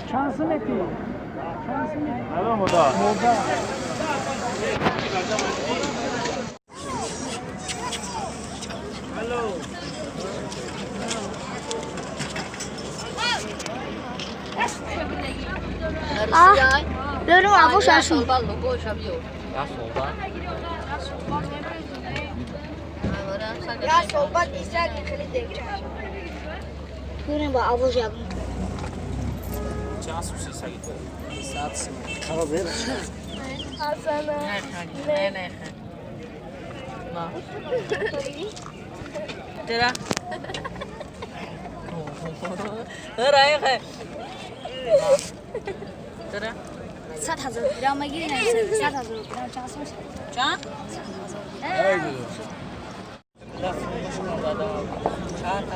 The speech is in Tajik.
Чанд сум мети? Чанд сум мети? Мода. А, беру або шашу. Я صحبت ایسا خیلی دیگه. Берем ба або ягон. Чанд сум саги ту? Не, не, не. Тера. Тера. 100 000 грамм мегири, 100 000 грамм чанд сум? Чанд? 100 000. Чанд?